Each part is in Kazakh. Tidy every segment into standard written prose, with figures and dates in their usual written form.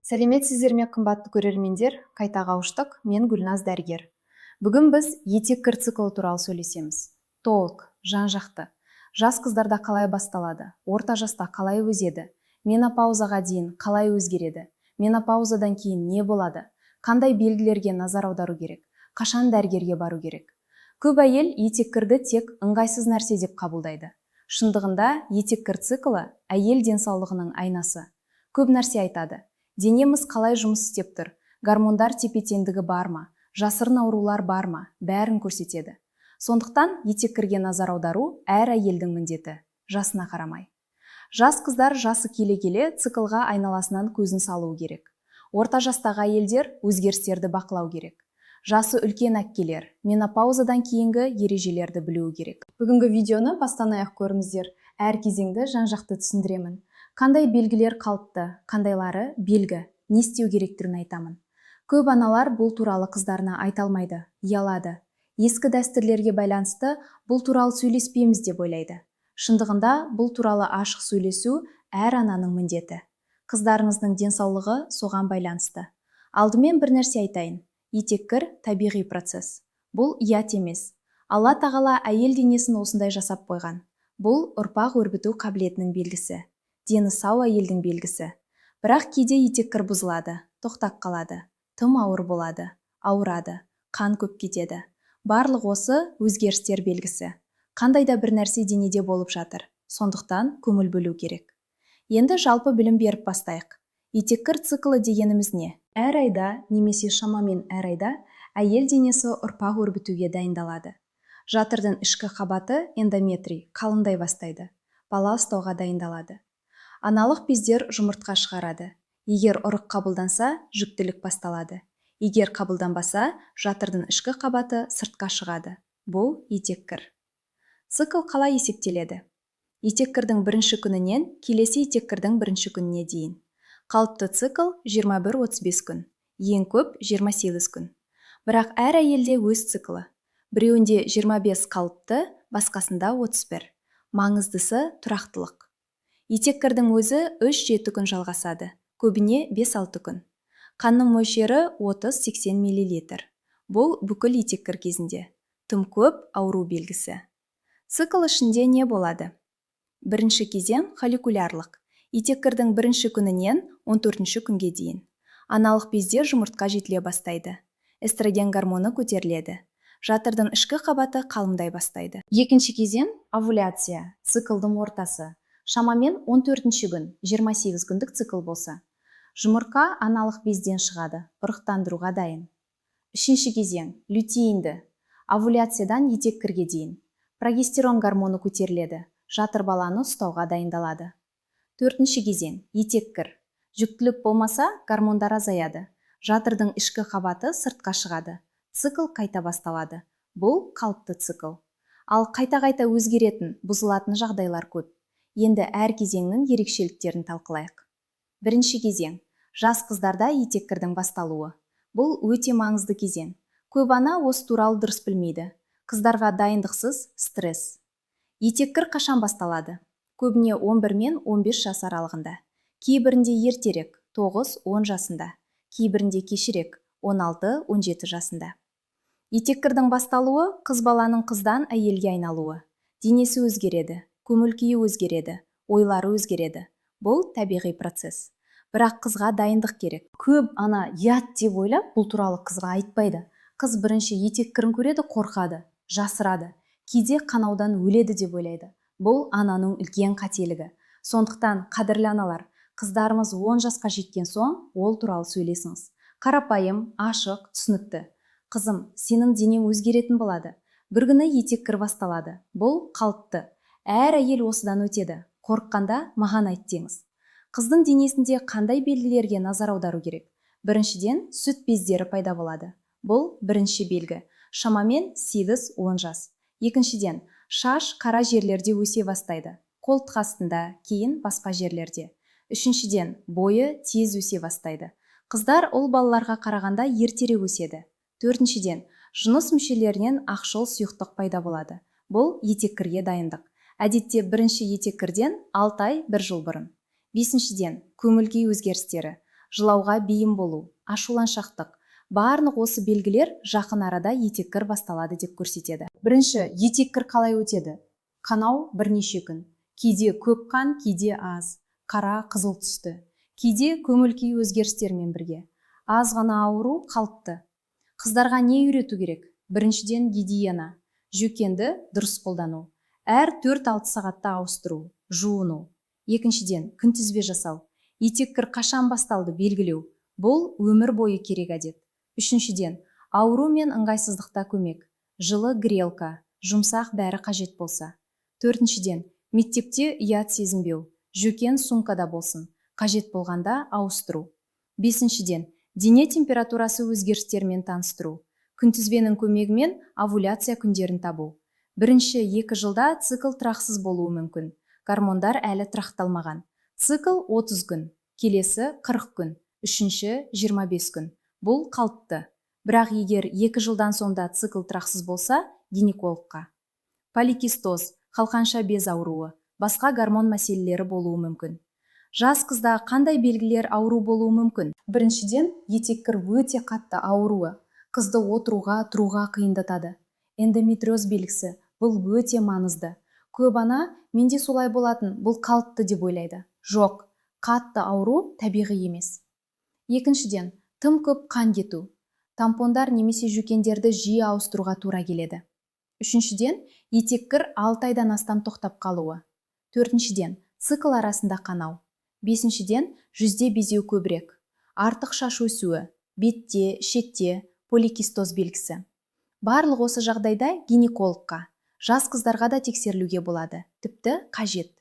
Сәлеметсіздер ме, қымбатты көрермендер! Қайта қауыштық. Мен Гүлназ, дәрігер. Бүгін біз етеккір циклы туралы сөйлесеміз. Толық, жан-жақты. Жас қыздарда қалай басталады, орта жаста қалай өседі, менопаузаға дейін қалай өзгереді, менопаузадан кейін не болады, қандай белгілерге назар аудару керек, қашан дәрігерге бару керек. Көп әйел етеккірді тек ыңғайсыз нәрсе деп қабылдайды. Шындығында етеккір циклы – әйел денсаулығының айнасы. Көп нәрсе айтады: денеміз қалай жұмыс істеп тұр, гормондар тепе-теңдігі бар ма, жасырын аурулар бар ма, бәрін көрсетеді. Сондықтан етеккірге назар аудару – әр әйелдің міндеті, жасына қарамай. Жас қыздар жасы келе-келе циклға айналасынан көзін салуы керек. Орта жастағы әйелдер өзгерістерді бақылау керек. Жасы үлкен әпкелер менопаузадан кейінгі ережелерді білуі керек. Бүгінгі видеоны бастан аяқ көріңіздер. Әр кезеңді жан-жақты түсіндіремін. Қандай белгілер қалыпты, қандайлары белгі, не істеу керектігін айтамын. Көп аналар бұл туралы қыздарына айта алмайды, ұялады. Ескі дәстүрлерге байланысты бұл туралы сөйлеспейміз деп ойлайды. Шындығында бұл туралы ашық сөйлесу – әр ананың міндеті. Қыздарыңыздың денсаулығы соған байланысты. Алдымен бір нәрсе айтайын: етеккір – табиғи процесс. Бұл ұят емес. Алла тағала әйел денесін осындай жасап қойған. Бұл ұрпақ өрбіту қабілетінің белгісі, дені сау әйелдің белгісі. Бірақ кейде етеккір бұзылады, тоқтап қалады, тым ауыр болады, ауырады, қан көп кетеді. Барлық осы өзгерістер белгісі. Қандай да бір нәрсе денеде болып жатыр. Сондықтан көңіл бөлу керек. Енді жалпы білім беріп бастайық. Етеккір циклы дегеніміз не? Әр айда немесе шамамен әр айда әйел денесі ұрпақ өрбітуге дайындалады. Жатырдың ішкі қабаты, эндометрий, қалыңдай бастайды, бала ұстауға дайындалады. Аналық бездер жұмыртқа шығарады. Егер ұрық қабылданса, жүктілік басталады. Егер қабылданбаса, жатырдың ішкі қабаты сыртқа шығады. Бұл – етеккір. Цикл қалай есептеледі? Етеккірдің бірінші күнінен келесі етеккірдің бірінші күніне дейін. Қалыпты цикл 21-35 күн, ең көп 28 күн. Бірақ әр әйелде өз циклы. Біреуінде 25 қалыпты, басқасында 31. Маңыздысы – тұрақтылық. Етеккірдің өзі 3-7 күн жалғасады, көбіне 5-6 күн. Қанның мөлшері 30-80 мл. Бұл бүкіл етеккір кезінде. Тым көп – ауру белгісі. Цикл ішінде не болады? Бірінші кезең – фолликулярлық. Етеккірдің бірінші күнінен 14 күнге дейін. Аналық безде жұмыртқа жетіле бастайды. Эстроген гормоны көтеріледі. Жатырдың ішкі қабаты қалыңдай бастайды. Екінші кезең – овуляция, циклдың ортасы. Шамамен 14 күн, 28 күндік цикл болса. Жұмыртқа аналық безден шығады, ұрықтандыруға дайын. Үшінші кезең – лютеинді. Овуляциядан етеккірге дейін. Прогестерон гормоны көтеріледі, жатыр баланы ұстауға дайындалады. Төртінші кезең – етеккір. Жүктілік болмаса, гормондар азаяды. Жатырдың ішкі қабаты сыртқа шығады. Цикл қайта басталады. Бұл қалыпты цикл. Ал қайта-қайта өзгеретін, бұзылатын жағдайлар көп. Енді әр кезеңнің ерекшеліктерін талқылайық. Бірінші кезең – жас қыздарда етеккірдің басталуы. Бұл өте маңызды кезең. Көп ана осы туралы дұрыс білмейді. Қыздарға дайындықсыз стресс. Етеккір қашан басталады? Көбіне 11 мен 15 жас аралығында. Кейбірінде ертерек, 9-10 жасында, кейбірінде кешірек, 16-17 жасында. Етеккірдің басталуы – қыз баланың қыздан әйелге айналуы. Денесі өзгереді, көңіл күйі өзгереді, ойлары өзгереді. Бұл табиғи процесс. Бірақ қызға дайындық керек. Көп ана ұят деп ойлап, бұл туралы қызға айтпайды. Қыз бірінші етеккірін көреді, қорқады, жасырады. Кейде қанаудан өледі деп ойлайды. Бұл ананың үлкен қателігі. Сондықтан, қадірлі аналар, қыздарымыз 10 жасқа жеткен соң ол туралы сөйлесіңіз. Қарапайым, ашық, түсінікті. Қызым, сенің денең өзгеретін болады. Бір күні етеккір басталады. Бұл қалыпты. Әр әйел осыдан өтеді. Қорыққанда маған айт деңіз. Қыздың денесінде қандай белгілерге назар аудару керек? Біріншіден, сүт бездері пайда болады. Бұл бірінші белгі. Шамамен 8-10 жас. Екіншіден, шаш қара жерлерде өсе бастайды. Қолтық астында, кейін басқа жерлерде. Үшіншіден, бойы тез өсе бастайды. Қыздар ұл балаларға қарағанда ертерек өседі. Төртіншіден, жыныс мүшелерінен ақшыл сұйықтық пайда болады. Бұл етеккірге дайындық. Әдетте бірінші етеккірден 6 ай, бір жыл бұрын. Бесіншіден, көңіл күй өзгерістері. Жылауға бейім болу, ашуланшақтық. Барлық осы белгілер жақын арада етеккір басталады деп көрсетеді. Бірінші, етеккір қалай өтеді? Қанау бірнеше күн. Кейде көп қан, кейде аз. Қара, қызыл түсті. Кейде көңіл-күй өзгерістерімен бірге. Аз ғана ауыру қалыпты. Қыздарға не үйрету керек? Біріншіден, гигиена. Жөкенді дұрыс қолдану. Әр 4-6 сағатта ауыстыру, жуыну. Екіншіден, күнтізбе жасау. Етеккір қашан басталды белгілеу. Бұл өмір бойы керек әдет. Үшіншіден, ауру мен ыңғайсыздықта көмек. Жылы грелка, жұмсақ бәрі қажет болса. Төртіншіден, мектепте ұят сезінбеу. Жөкен сумкада болсын. Қажет болғанда ауыстыру. Бесіншіден, дене температурасы өзгерістерімен таныстыру. Күнтізбенің көмегімен овуляция күндерін табу. Бірінші 2 жылда цикл тұрақсыз болуы мүмкін. Гормондар әлі тұрақталмаған. Цикл 30 күн, келесі 40 күн, үшінші 25 күн. Бұл қалыпты. Бірақ егер 2 жылдан соң да цикл тұрақсыз болса, гинекологқа. Поликистоз, қалқанша без ауруы, басқа гормон мәселелері болуы мүмкін. Жас қызда қандай белгілер ауру болуы мүмкін? Біріншіден, етеккір өте қатты ауруы. Қызды отыруға, тұруға қиындатады. Эндометриоз белгісі, бұл өте маңызды. Көп ана, менде солай болатын, бұл қалыпты деп ойлайды. Жоқ, қатты ауру табиғи емес. Екіншіден, тым көп қан кету. Тампондар немесе жөкендерді жиі ауыстыруға тура келеді. Үшіншіден, етеккір 6 айдан астам тоқтап қалуы. Төртіншіден, цикл арасында қанау. Бесіншіден, жүзде безеу көбірек. Артық шаш өсуі, бетте, шекте, поликистоз белгісі. Барлық осы жағдайда гинекологқа, жас қыздарға да тексерілуге болады, тіпті қажет.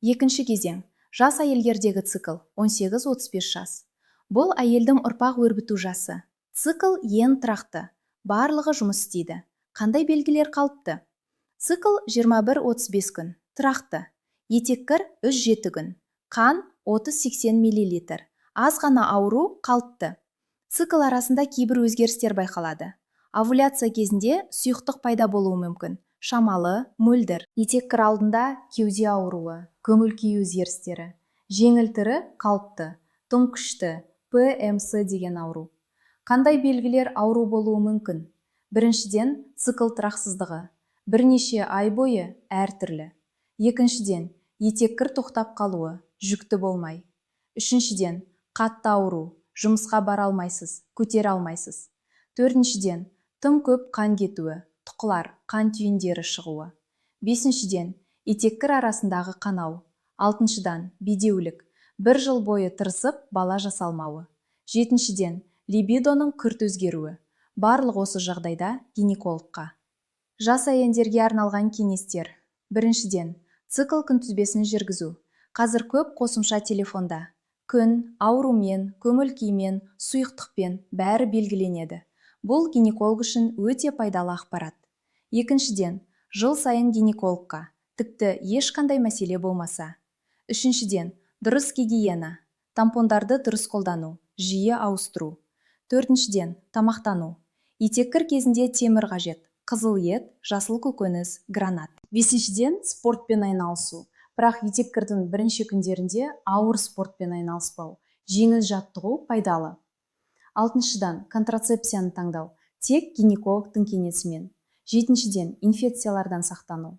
Екінші кезең, жас әйелдердегі цикл 18-35 жас. Бұл әйелдің ұрпақ өрбіту жасы. Цикл ең тұрақты, барлығы жұмыс істейді. Қандай белгілер қалыпты? Цикл 21-35 күн, тұрақты. Етеккір 3-7 күн. Қан 30-80 мл. Аз ғана ауру қалыпты. Цикл арасында кейбір өзгерістер байқалады. Овуляция кезінде сұйықтық пайда болуы мүмкін. Шамалы, мөлдір. Етеккір алдында кеуде ауруы, көңіл-күй өзгерістері. Жеңіл түрі қалыпты, тым күшті, ПМС деген ауру. Қандай белгілер ауру болуы мүмкін? Біріншіден, цикл тұрақсыздығы. Бірнеше ай бойы әртүрлі. Екіншіден, етеккір тоқтап қалуы, жүкті болмай. Үшіншіден, қатты ауру, жұмысқа бара алмайсыз, көтере алмайсыз. Төртіншіден, тым көп қан кетуі, тұқылар, қан түйіндері шығуы. Бесіншіден, етеккір арасындағы қанау. Алтыншыдан, бедеулік, бір жыл бойы тырысып бала жасалмауы. Жетіншіден, либидоның күрт өзгеруі. Барлық осы жағдайда гинекологқа. Жас әйелдерге арналған кеңестер. Біріншіден, цикл күнтізбесін жүргізу. Қазір көп қосымша телефонда. Күн, аурумен, көңіл-күймен, сұйықтықпен бәрі белгіленеді. Бұл гинеколог үшін өте пайдалы ақпарат. Екіншіден, жыл сайын гинекологқа, тіпті ешқандай мәселе болмаса. Үшіншіден, дұрыс гигиена, тампондарды дұрыс қолдану, жиі ауыстыру. Төртіншіден, тамақтану. Етеккір кезінде темір қажет, қызыл ет, жасыл көкөніс, гранат. Бесіншіден, спортпен айналысу. Бірақ етеккірдің бірінші күндерінде ауыр спортпен айналыспау, жеңіл жаттығу пайдалы. Алтыншыдан, контрацепцияны таңдау, тек гинекологтың кеңесімен. Жетіншіден, инфекциялардан сақтану.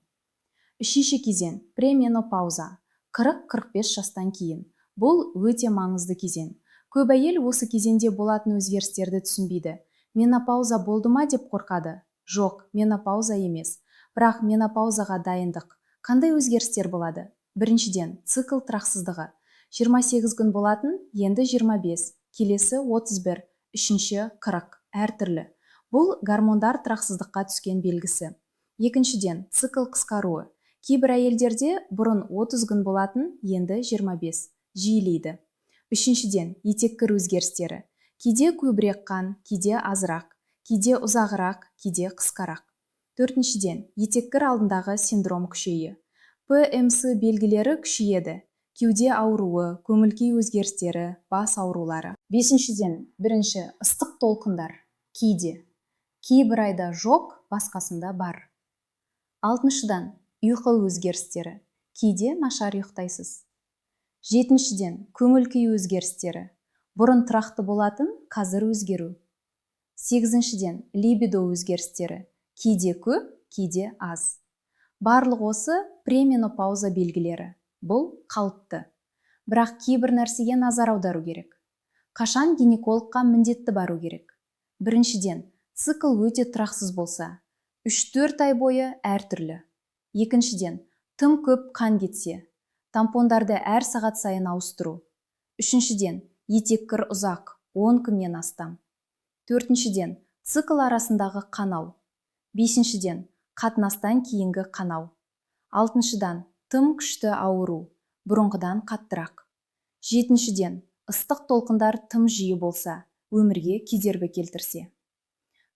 Үшінші кезең, пременопауза, 40-45 жастан кейін. Бұл өте маңызды кезең. Көп әйел осы кезеңде болатын өзгерістерді түсінбейді. Менопауза болды ма деп қорқады. Жоқ, менопауза емес. Бірақ менопаузаға дайындық. Қандай өзгерістер болады? Біріншіден, цикл тұрақсыздығы. 28 күн болатын, енді 25, келесі 31, үшінші 40, әртүрлі. Бұл гормондар тұрақсыздыққа түскен белгісі. Екіншіден, цикл қысқаруы. Кейбір әйелдерде бұрын 30 күн болатын, енді 25, жиілейді. Үшіншіден, етеккір өзгерістері. Кейде көбірек қан, кейде азырақ, кейде ұзағырақ, кейде қысқарақ. Төртіншіден, етеккір алдындағы синдром күшейі. ПМС белгілері күшейеді. Кеуде ауруы, көңіл-күй өзгерістері, бас аурулары. Бесіншіден, бірінші, ыстық толқындар. Кейде. Кейбір айда жоқ, басқасында бар. Алтыншыдан, ұйқы өзгерістері. Кейде нашар ұйықтайсыз. Жетіншіден, көңіл-күй өзгерістері. Бұрын тұрақты болатын, қазір өзгеру. Сегізіншіден, либидо өзгерістері. Кейде көп, кейде аз. Барлық осы пременопауза белгілері. Бұл қалыпты. Бірақ кейбір нәрсеге назар аудару керек. Қашан гинекологқа міндетті бару керек? Біріншіден, цикл өте тұрақсыз болса, 3-4 ай бойы әртүрлі. Екіншіден, тым көп қан кетсе, тампондарды әр сағат сайын ауыстыру. Үшіншіден, етеккір ұзақ, 10 күннен астам. Төртіншіден, цикл арасындағы қанау. Бесіншіден, қатынастан кейінгі қанау. Алтыншыдан, тым күшті ауыру, бұрынғыдан қаттырақ. Жетіншіден, ыстық толқындар тым жиі болса, өмірге кедергі келтірсе.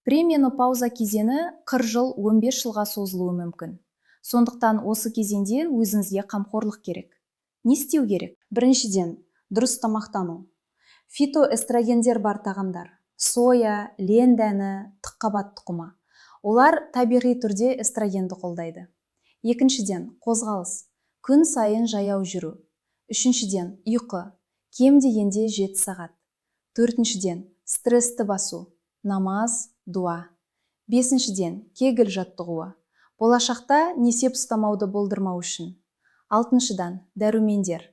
Пременопауза кезеңі 40 жыл, 15 жылға созылуы мүмкін. Сондықтан осы кезеңде өзіңізге қамқорлық керек. Не істеу керек? Біріншіден, дұрыс тамақтану. Фитоэстрогендер бар тағамдар. Соя, лен дәні, тыққабат тұқымы. Олар табиғи түрде эстрогенді қолдайды. Екіншіден, қозғалыс. Күн сайын жаяу жүру. Үшіншіден, ұйқы. Кем дегенде 7 сағат. Төртіншіден, стрессті басу. Намаз, дуа. Бесіншіден, кегіл жаттығуы. Болашақта несеп ұстамауды болдырмау үшін. Алтыншыдан, дәрумендер.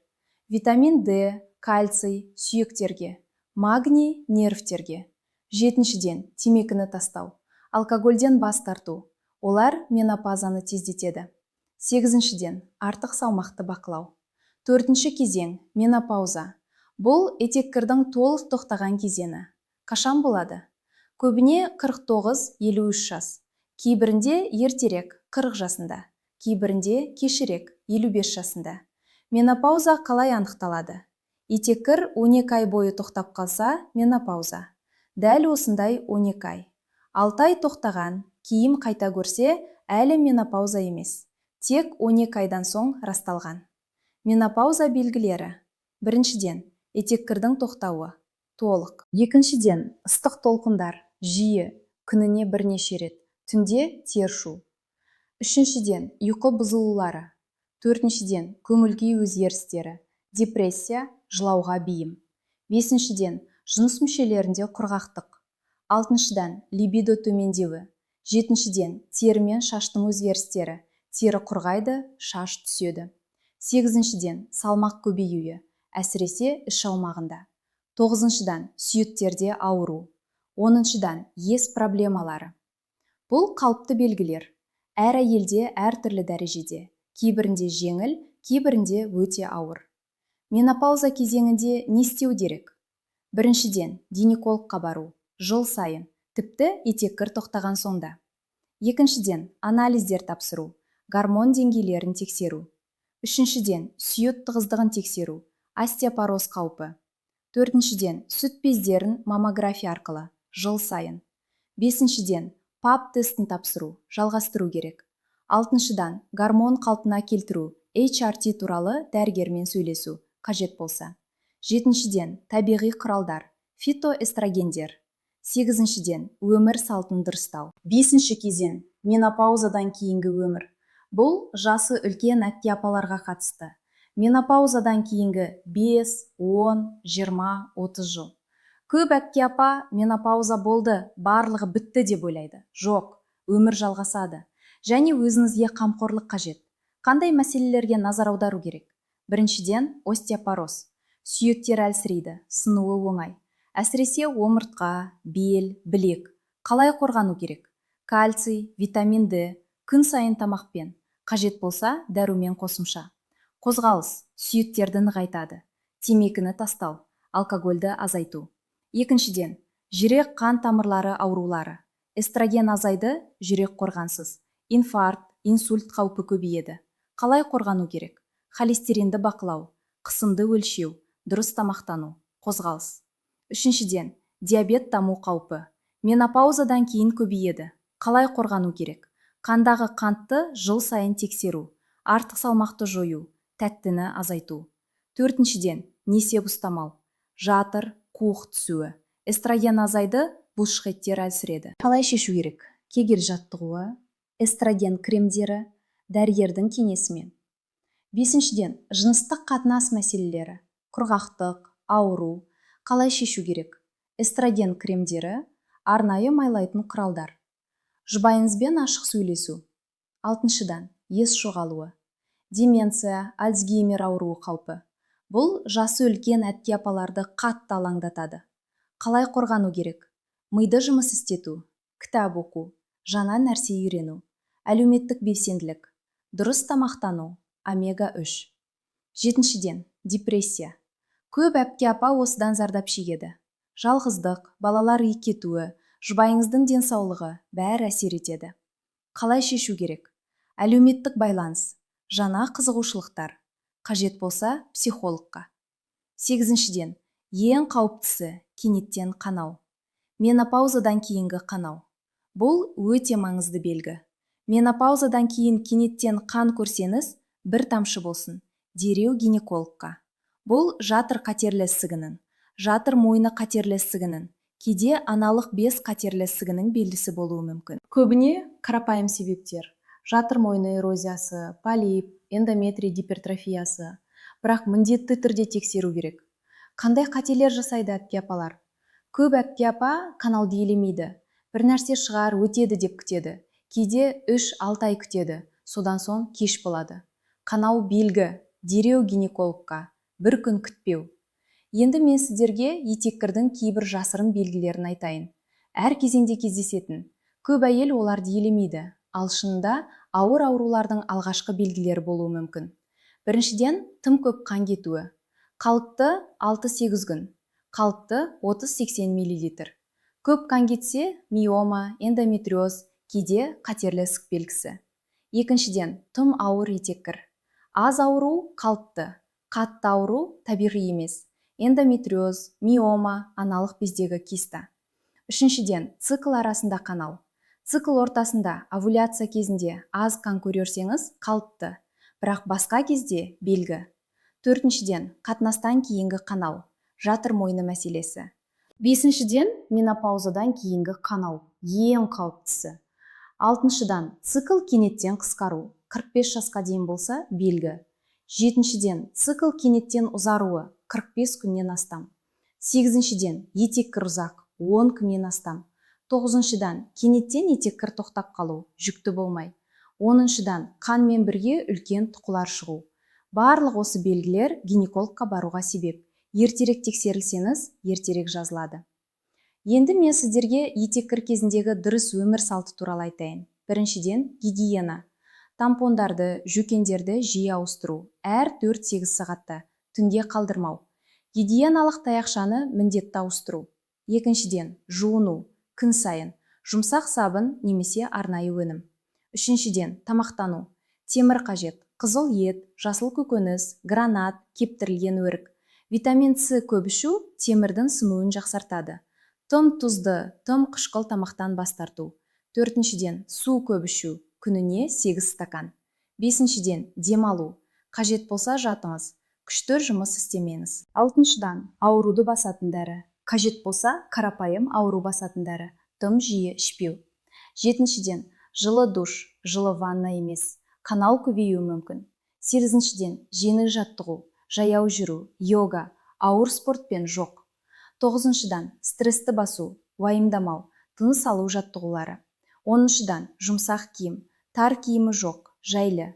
Витамин Д, кальций, сүйектерге, магний, нервтерге. Жетіншіден, темекіні тастау, алкогольден бас тарту. Олар менопаузаны тездетеді. Сегізіншіден, артық салмақты бақылау. Төртінші кезең менопауза. Бұл етеккірдің толық тоқтаған кезеңі. Қашан болады? Көбіне 49-53 жас. Кейбірінде ертерек, 40 жасында. Кейбірінде кешірек, 55 жасында. Менопауза қалай анықталады? Етеккір 12 ай бойы тоқтап қалса, менопауза. Дәл осындай 12 ай. 6 ай тоқтаған, кейін қайта көрсе, әлі менопауза емес. Тек 12 айдан соң расталған. Менопауза белгілері. Біріншіден, етеккірдің тоқтауы. Толық. Екіншіден, ыстық толқындар, жиі, күніне бірнеше рет, түнде тер шу. Үшіншіден, ұйқы бұзылулары. Төртіншіден, көңіл-күй өзгерістері, депрессия, жылауға бейім. Бесіншіден, жыныс мүшелерінде құрғақтық. Алтыншыдан, либидо төмендеуі. Жетіншіден, тері мен шаштың өзгерістері. Тері құрғайды, шаш түседі. Сегізіншіден, салмақ көбеюі, әсіресе іш аумағында. Тоғызыншыдан, сүйектерде ауыру. Оныншыдан, ес проблемалары. Бұл қалыпты белгілер. Әр әйелде әртүрлі дәрежеде. Кейбірінде жеңіл, кейбірінде өте ауыр. Менопауза кезеңінде не істеу керек? Біріншіден, гинекологқа бару, жыл сайын, тіпті етеккір тоқтаған соң да. Екіншіден, анализдер тапсыру, гормон деңгейлерін тексеру. Үшіншіден, сүйек тығыздығын тексеру, остеопороз қаупі. Төртіншіден, сүт бездерін маммография арқылы, жыл сайын. Бесіншіден, ПАП тестін тапсыру, жалғастыру керек. Алтыншыдан, гормон қалпына келтіру, HRT туралы дәрігермен сөйлесу, қажет болса. Жетіншіден, табиғи құралдар, фитоэстрогендер. Сегізіншіден, өмір салтын дұрыстау. Бесінші кезең менопаузадан кейінгі өмір. Бұл жасы үлкен әпке апаларға қатысты. Менопаузадан кейінгі 5, 10, 20, 30 жыл. Көп әпке апа менопауза болды, барлығы бітті деп ойлайды. Жоқ, өмір жалғасады. Және өзіңізге қамқорлық қажет. Қандай мәселелерге назар аудару керек? Біріншіден, остеопороз. Сүйектер әлсірейді, сынуы оңай. Әсіресе омыртқа, бел, білек. Қалай қорғану керек? Кальций, витамин Д, күн сайын тамақпен, қажет болса дәрумен қосымша. Қозғалыс сүйектерді нығайтады. Темекіні тастау, алкогольді азайту. Екіншіден, жүрек қан тамырлары аурулары. Эстроген азайды, жүрек қорғансыз. Инфаркт, инсульт қаупі көбейеді. Қалай қорғану керек? Холестеринді бақылау, қысымды өлшеу, дұрыс тамақтану, қозғалыс. Үшіншіден, диабет даму қаупі. Менопаузадан кейін көбейеді. Қалай қорғану керек? Қандағы қантты жыл сайын тексеру, артық салмақты жою, тәттіні азайту. Төртіншіден, несеп ұстамау, жатыр, қуық түсуі. Эстроген азайды, бұлшықеттер әлсіреді. Қалай шешу керек? Кегель жаттығуы, эстроген кремдері, дәрігердің кеңесімен. Бесіншіден, жыныстық қатынас мәселелері, құрғақтық, ауру. Қалай шешу керек? Эстроген кремдері, арнайы майлайтын құралдар. Жұбайыңызбен ашық сөйлесу. Алтыншыдан, ес жоғалуы. Деменция, Альцгеймер ауруы қаупі. Бұл жасы үлкен әпке апаларды қатты алаңдатады. Қалай қорғану керек? Миды жұмыс істету, кітап оқу, жаңа нәрсе үйрену, әлеуметтік белсенділік, дұрыс тамақтану, омега-3. Жетіншіден, депрессия. Көп әпке апа осыдан зардап шегеді. Жалғыздық, балалар үй кетуі, жұбайыңыздың денсаулығы бәрі әсер етеді. Қалай шешу керек? Әлеуметтік байланыс, жаңа қызығушылықтар, қажет болса психологқа. Сегізіншіден, ең қауіптісі кенеттен қанау. Менопаузадан кейінгі қанау. Бұл өте маңызды белгі. Менопаузадан кейін кенеттен қан көрсеңіз, бір тамшы болсын, дереу гинекологқа. Бұл жатыр қатерлі ісігінің, жатыр мойны қатерлі ісігінің, кейде аналық без қатерлі ісігінің белгісі болуы мүмкін. Көбіне қарапайым себептер: жатыр мойны эрозиясы, полип, эндометрий гипертрофиясы. Бірақ міндетті түрде тексеру керек. Қандай қателер жасайды әпке апалар? Көп әпке апа қанауды елемейді. Бір нәрсе шығар, өтеді деп күтеді. Кейде 3-6 ай күтеді, содан соң кеш болады. Қанау белгі, дереу гинекологқа, бір күн күтпеу. Енді мен сіздерге етеккірдің кейбір жасырын белгілерін айтайын. Әр кезеңде кездесетін. Көп әйел оларды елемейді, ал шынында ауыр аурулардың алғашқы белгілері болуы мүмкін. Біріншіден, тым көп қан кетуі. Қалыпты 6-8 күн, қалыпты 30-80 миллилитр. Көп қан кетсе, миома, эндометриоз, кейде қатерлі ісік белгісі. Екіншіден, тым ауыр етеккір. Аз ауыру қалыпты, қатты ауыру табиғи емес. Эндометриоз, миома, аналық бездегі киста. Үшіншіден, цикл арасында қанау. Цикл ортасында, овуляция кезінде аз қан көрсеңіз, қалыпты, бірақ басқа кезде белгі. Төртіншіден, қатынастан кейінгі қанау, жатыр мойны мәселесі. Бесіншіден, менопаузадан кейінгі қанау, ең қауіптісі. Алтыншыдан, цикл кенеттен қысқару, 45 жасқа дейін болса, белгі. Жетіншіден, цикл кенеттен ұзаруы, 45 күннен астам. Сегізіншіден, етеккір ұзақ, 10 күннен астам. Тоғызыншыдан, кенеттен етеккір тоқтап қалу, жүкті болмай. Оныншыдан, қанмен бірге үлкен тұқылар шығу. Барлық осы белгілер гинекологқа баруға себеп. Ертерек тексерілсеңіз, ертерек жазылады. Енді мен сіздерге етеккір кезіндегі дұрыс өмір салты туралы айтайын. Біріншіден, гигиена. Тампондарды, жөкендерді жиі ауыстыру, әр 4-8 сағатта, түнге қалдырмау. Гигиеналық таяқшаны міндетті ауыстыру. Екіншіден, жуыну, күн сайын, жұмсақ сабын немесе арнайы өнім. Үшіншіден, тамақтану. Темір қажет, қызыл ет, жасыл көкөніс, гранат, кептірілген өрік. Витамин С көп ішу темірдің сіңуін жақсартады. Тым тұзды, тым қышқыл тамақтан бас тарту. Төртіншіден, су көп ішу, күніне 8 стакан. Бесіншіден, демалу. Қажет болса жатыңыз, күшті жұмыс істемеңіз. Алтыншыдан, ауруды басатын дәрі. Қажет болса, қарапайым ауру басатын дәрі, тым жиі ішпеу. Жетіншіден, жылы душ, жылы ванна емес, қанау көбеюі мүмкін. Сегізіншіден, жеңіл жаттығу, жаяу жүру, йога, ауыр спортпен жоқ. Тоғызыншыдан, стрессті басу, уайымдамау, тыныс алу жаттығулары. Оныншыдан, жұмсақ киім, тар киімі жоқ, жайлы.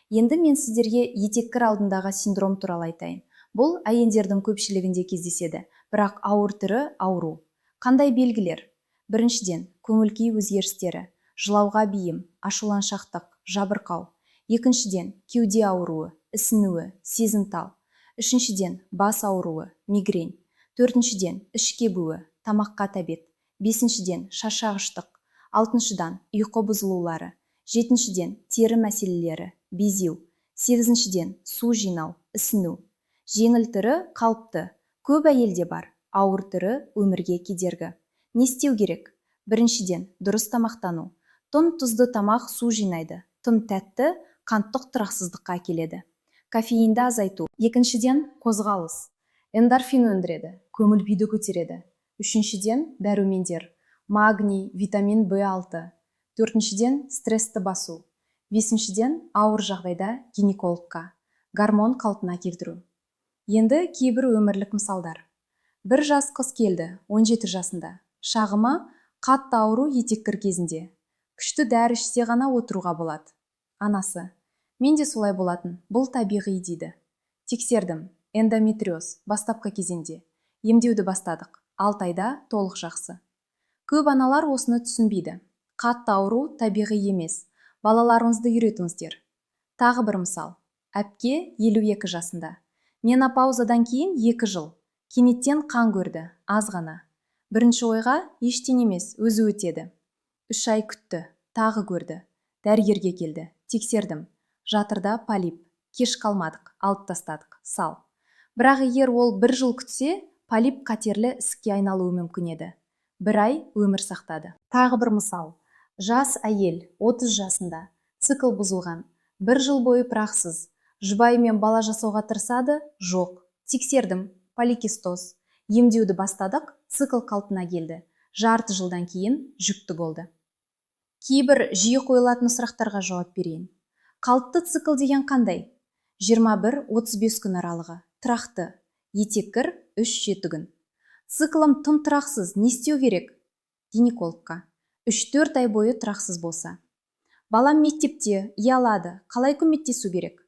Енді мен сіздерге етеккір алдындағы синдром туралы айтайын. Бұл әйелдердің көпшілігінде кездеседі, бірақ ауыр түрі ауру. Қандай белгілер? Біріншіден, көңіл-күй өзгерістері, жылауға бейім, ашуланшақтық, жабырқау. Екіншіден, кеуде ауруы, ісінуі, сезімтал. Үшіншіден, бас ауруы, мигрень. Төртіншіден, іш кебуі, тамаққа тәбет. Бесіншіден, шаршағыштық. Алтыншыдан, ұйқы бұзылулары. Жетіншіден, тері мәселелері, безеу. Сегізіншіден, су жинау, ісіну. Жеңіл түрі қалыпты, көп әйелде бар, ауыр түрі өмірге кедергі. Не істеу керек? Біріншіден, дұрыс тамақтану. Тым тұзды тамақ су жинайды, тым тәтті қанттық тұрақсыздыққа әкеледі. Кофеинді азайту. Екіншіден, қозғалыс. Эндорфин өндіреді, көңіл күйді көтереді. Үшіншіден, дәрумендер, магний, витамин В6. Төртіншіден, стрессті басу. Бесіншіден, ауыр жағдайда гинекологқа, гормон қалпына келтіру. Енді кейбір өмірлік мысалдар. Бір жас қыз келді, 17 жасында. Шағымы: қатты ауру етеккір кезінде. Күшті дәрі ішсе ғана отыруға болады. Анасы: «Мен де солай болатын, бұл табиғи», – дейді. Тексердім: эндометриоз, бастапқы кезеңде. Емдеуді бастадық, 6 айда толық жақсы. Көп аналар осыны түсінбейді. Қатты ауру табиғи емес. Балаларыңызды үйретіңіздер. Тағы бір мысал. Әпке, 52 жасында. Менопаузадан кейін 2 жыл. Кенеттен қан көрді, аз ғана. Бірінші ойға: «Ештеңе емес, өзі өтеді». 3 ай күтті, тағы көрді. Дәрігерге келді, тексердім. Жатырда полип. Кеш қалмадық, алып тастадық, сал. Бірақ егер ол бір жыл күтсе, полип қатерлі ісікке айналуы мүмкін еді. Бір ай өмір сақтады. Тағы бір мысал. Жас әйел, 30 жасында, цикл бұзылған, бір жыл бойы тұрақсыз. Жұбайымен бала жасауға тырысады, жоқ. Тексердім, поликистоз. Емдеуді бастадық, цикл қалпына келді. Жарты жылдан кейін жүкті болды. Кейбір жиі қойылатын сұрақтарға жауап берейін. Қалыпты цикл деген қандай? 21-35 күн аралығы, тұрақты. Етеккір 3-7 күн. Циклым тым тұрақсыз, не істеу керек? Гинекологқа. 3-4 ай бойы тұрақсыз болса. Балам мектепте, ұялады, қалай көмектесу керек?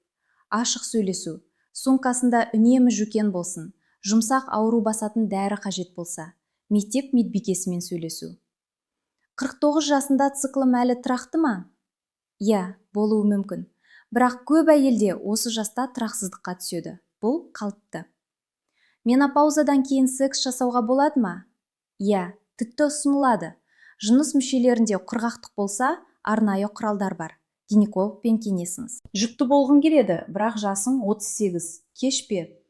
Ашық сөйлесу. Сумкасында үнемі жүкен болсын, жұмсақ ауру басатын дәрі қажет болса, мектеп медбикесімен сөйлесу. 49 жасында циклым әлі тұрақты ма? Иә, болуы мүмкін. Бірақ көп әйелде осы жаста тұрақсыздыққа түседі. Бұл қалыпты. Менопаузадан кейін секс жасауға болады ма? Иә, тіпті ұсынылады. Жыныс мүшелерінде құрғақтық болса, арнайы құралдар бар. Гинекологпен кеңесіңіз. Жүкті болғым келеді, бірақ жасым 38. Кеш пе?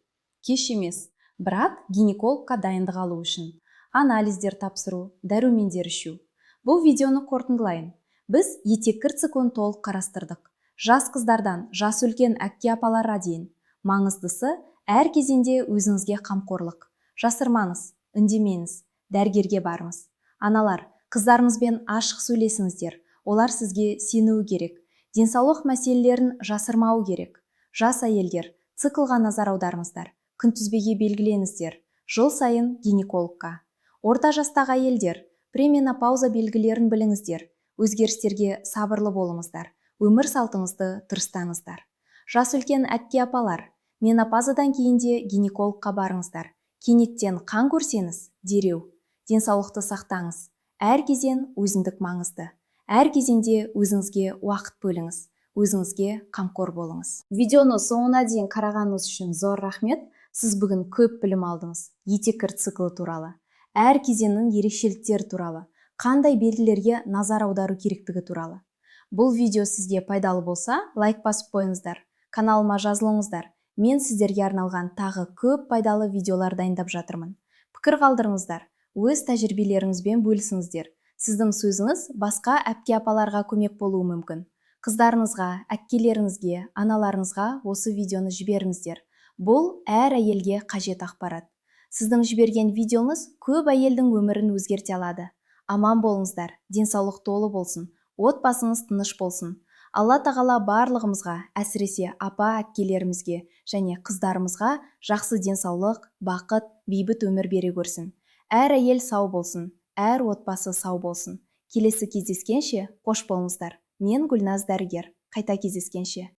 Кеш емес, бірақ гинекологқа дайындық алу үшін анализдер тапсыру, дәрумендер ішу. Бұл видеоны қорытындылайын. Біз етеккір циклын толық қарастырдық. Жас қыздардан жас үлкен әпке, апаларға дейін. Маңыздысы: әр кезеңде өзіңізге қамқорлық. Жасырмаңыз, үндемеңіз, дәрігерге барыңыз. Аналар, қыздарыңызбен ашық сөйлесіңіздер. Олар сізге сенуі керек. Денсаулық мәселелерін жасырмауы керек. Жас әйелдер, циклға назар аударыңыздар. Күнтізбеге белгіленіңіздер. Жыл сайын гинекологқа. Орта жастағы әйелдер, пременопауза белгілерін біліңіздер. Өзгерістерге сабырлы болыңыздар. Өмір салтыңызды дұрыстаңыздар. Жас үлкен әпке, апалар, менопаузадан кейін де гинекологқа барыңыздар. Кенеттен қан көрсеңіз, дереу. Денсаулықты сақтаңыз. Әр кезең өзіндік маңызды. Әр кезеңде өзіңізге уақыт бөліңіз. Өзіңізге қамқор болыңыз. Видеоны соңына дейін қарағаныңыз үшін зор рахмет. Сіз бүгін көп білім алдыңыз етеккір циклы туралы, әр кезеңнің ерекшеліктері туралы, қандай белгілерге назар аудару керектігі туралы. Бұл видео сізге пайдалы болса, лайк басып қойыңыздар, каналыма жазылыңыздар. Мен сіздерге арналған тағы көп пайдалы видеолар дайындап жатырмын. Пікір қалдырыңыздар, өз тәжірибелеріңізбен бөлісіңіздер. Сіздің сөзіңіз басқа әпке, апаларға көмек болуы мүмкін. Қыздарыңызға, әпкелеріңізге, аналарыңызға осы видеоны жіберіңіздер. Бұл әр әйелге қажет ақпарат. Сіздің жіберген видеоңыз көп әйелдің өмірін өзгерте алады. Аман болыңыздар, денсаулық толы болсын, отбасыңыз тыныш болсын. Алла тағала барлығымызға, әсіресе апа, әпкелерімізге және қыздарымызға жақсы денсаулық, бақыт, бейбіт өмір бере көрсін. Әр әйел сау болсын, әр отбасы сау болсын. Келесі кездескенше қош болыңыздар. Мен Гүлназ дәрігер. Қайта кездескенше.